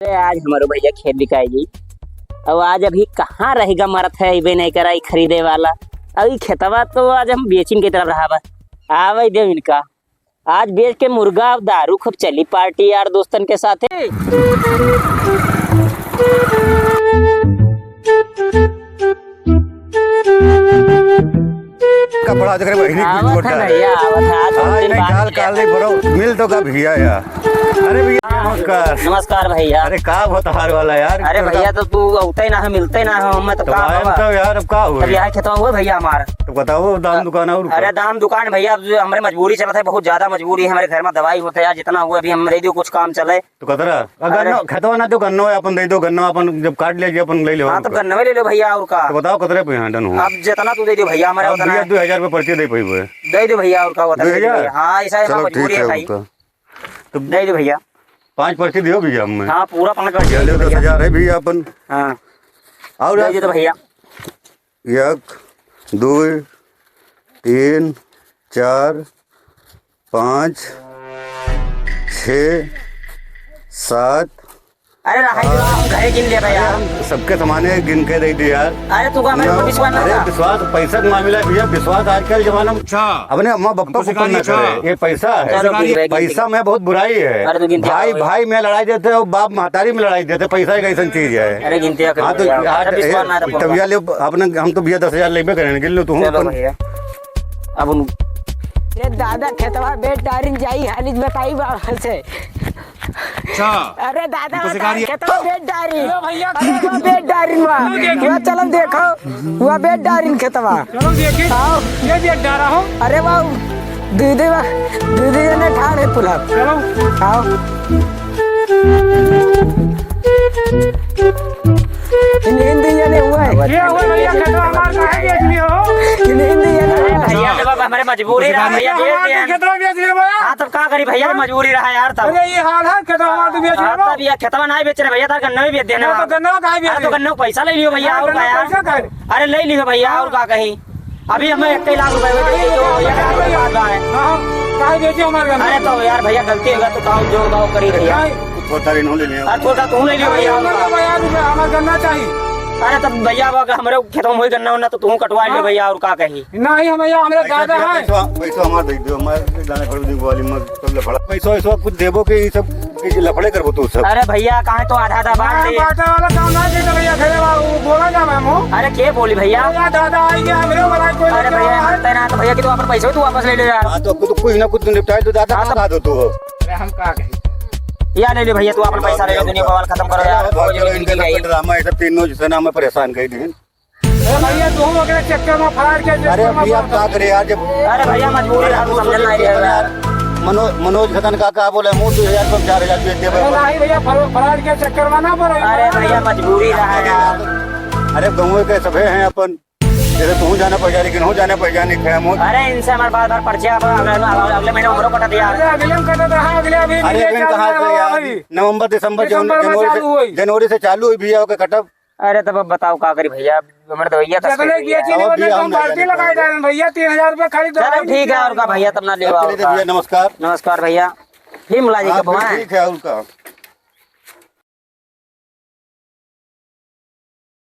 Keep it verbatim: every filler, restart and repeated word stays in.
अरे, आज हमरो भइया खेत बिकाई गई। अब आज अभी कहाँ रहेगा, मरत है, अइबे नहीं करा ई खरीदे वाला। अब ई खेतवा तो आज हम बेचिन के तरफ रहा बा। आवै देव इनका। आज बेच के मुर्गा और दारू खूब चली पार्टी यार दोस्तन के साथे। कपड़ा देख रे बहिनी, कुछ आवत छोटा है है। भइया, आवत है। आज हाँ, उनके नहीं, बात काल, किया। काल नहीं, बरो, मिल तो का भइया यार। अरे भइया, नमस्कार। नमस्कार भइया। अरे का बता हाल वाला यार? अरे भइया, तो तू अउते ना है, मिलते ना है, हमें तो तो का आयम बाबा? तो यार, अब का हो तब गया? यहाँ खेतवा हुआ भइया हमार। तो बताओ, दाम दुकान और का? अरे दाम दुकान भइया, अब जो हमरे मजबूरी चलत है, बहुत ज्यादा मजबूरी है, हमरे घर में दवाई होत है यार, जितना हुआ अभी हम दे दियो, कुछ काम चले। तो कतरा? अ, अरे। गन्नो, खेतवा ना तो गन्नो है, अपन दे दो, गन्नो अपन जब काट लिया जी, अपन ले लो हाँ, और तो का। गन्नवे ले लो भइया, और का? तो बताओ कतरे पे यहाँ डन हो? अब जितना तू दे दो भइया, हमारे अब उतना भइया है। दो हजार रुपये पर्ची दे पाइबे। दे दो भइया, और का, उतना दे दो दो हजार? भइया। हाँ, ऐसा है, दो हजार? चलो, मजबूरी ठीक है है भाई। उनका। तो दे दो भइया। पाँच पर्ची दियो भइया हमें। हाँ, पूरा पाँच पर्ची ले लो, दे दो भइया। दस हजार है भइया अपन। हाँ। और दे दो भइया। एक, दो, तीन, चार, पाँच, छः, सात। अरे रहा ही दो, हम घरे गिन लेबे यार। सबके सामाने गिन के दे दी यार। अरे तू का हमारे ऊपर विश्वास ना अरे था? विश्वास, पैसा का मामला है भइया, विश्वास आजकल जमाना में अच्छा। अपने अम्मा बप्पा को कम ना करे। ये पैसा है। चलो, ठीक है, पैसा में बहुत बुराई है। अरे तो गिनती भाई आओ। भाई में लड़ाई देते हो, बाप महतारी में लड़ाई देते, पैसा एक ऐसन चीज है। अरे गिनती आओ, हाँ, तो भइया। आज अच्छा, विश्वास ना था तब पूरा। ये ले, अपने, हम तो भइया दस हजार लेबे करेंगे, गिन लो तू। चलो भइया, अब उन- ये दादा खेतवा बेच डारिन जाई, हालिज बताई बाबा से। अच्छा। अरे दादा, तुमको सिखा बताओ, रही है। खेतवा बेच डारी। लो भइया। अरे वो बेच डारी हुआ। लो देखिए। वो चलो देखो, वो बेच डारी खेतवा। चलो देखिए। आओ। ये बेच डारा हो। अरे वो दीदी, दीदी ने ठाड़ है पुला। चलो। आओ। हिंदी, हिंदी ये नहीं हुआ है। ये हुआ भइया, खेतवा हमार काहे बेच लिए हो? हिंदी, हिंदी ये नहीं हुआ है। भइया, जब अब हमारे मजबूरी रहा, भइया, बेच दिया। खेतवा बेच लिए भइया। हाँ, तब का करी भइया, मजबूरी रहा यार तब। अरे, ये हाल है, खेतवा हमार तो बेच हाँ, लियो। तब ये खेतवा नाहीं बेच रहे भइया, तार गन्ना भी बेच देना। हाँ, तो गन्ना काहे बेच हाँ, तो रहे? गन्ना को पैसा ले लियो भइया, हाँ, और गन्ना का यार? पैसा काहे? अरे, ले लियो भइया, और का कही? अभी हमें एक लाख रुपए हुए, तो ये तो भइया, काहे बेचे हमार गन्ना? अरे, तो यार भइया, गलती होगा तो काउ जोड़ भाव करी भइया। नहीं। थोड़ा इन्हों ले लिया। अरे, थोड़ा तू ले लियो भइया, और का? भइया, रुपया हमार गन्ना चाहिए। अरे, तब भइया, अब हमरे खेतवा में होई गन्ना उन्ना, तो तू कटवा लियो हाँ। भइया, और का कही? नहीं, हम यहाँ, हमरे पैसा दादा दिया, हैं। पैसा, पैसा हमार दे दो, हमार जाने भर दिन वाली मत, सब लफड़ा। पैसा, वैसा कुछ देबो के, ये सब, ये लफड़े करबो तू सब। अरे भइया, काहे तो आधा, आधा बांट हाँ, ले। बांटे वाला काम ना कीजिए भइया, घरे बा, वो बोला ना मैं मुँह। अरे, के बोली भइया? अरे यार, दादा आई गया, हमरे वाला कोई अरे लेके भइया, आवा है। मानते ना तो भइया कि तू अपन पैसा तू वापस ले ले यार। हाँ, तो कुछ, कुछ ना कुछ तो निपटाए तो दादा हाँ, कहाँ तो का दो तू हो? अरे, हम का कही? या ले ले भइया, तू अपन पैसा ले ले, दुनिया बवाल खत्म करो यार, बहुत जल्दी इनके जिंदगी आई। ड्रामा, ये सब तीनों जिससे ना हमें परेशान कर दिए। अरे भइया, तू ओकरे चक्कर में फरार के अरे चक्कर में भइया, पड़ का करे यार, जब अरे भइया, मजबूरी रहा, तू समझ ना रहे यार। मनो-, मनोज खतन का, का बोले, मुँह दो हजार, तुम चार हजार बेच देबे। अरे नहीं भइया, फर-, फरार के चक्कर में ना पड़ो। अरे भइया, मजबूरी रहा यार। अरे गाँव के सभे हैं अपन, जैसे तू जाना पहचान, लेकिन हो जाना पहचान नहीं है मुँह। अरे इनसे हमारे बार बार परिचय, अब अगले, अगले, अगले महीने उम्र कटा दिया। अरे अगले में कटा था, अगले अभी अरे मिले अगले चार कहाँ से हजार यार? अभी। नवंबर, दिसंबर, दिसंबर में जनवरी चालू से, हुई। जनवरी से चालू हुई भइया, ओके कटब। अरे तब अब बताओ का करी भइया, हमरे तो भइया जितने किए चीनी अब उतने भइया कम हम बाल्टी नहीं लगाए जाने। डालें भइया, तीन हजार रुपया खरीद चलो डालें। ठीक है, और का भइया, तब ना लेवा, चलो, और ठीक है का। भइया, नमस्कार। नमस्कार भइया, फिर मिला जी हाँ, कब फिर आए? ठीक है, और का।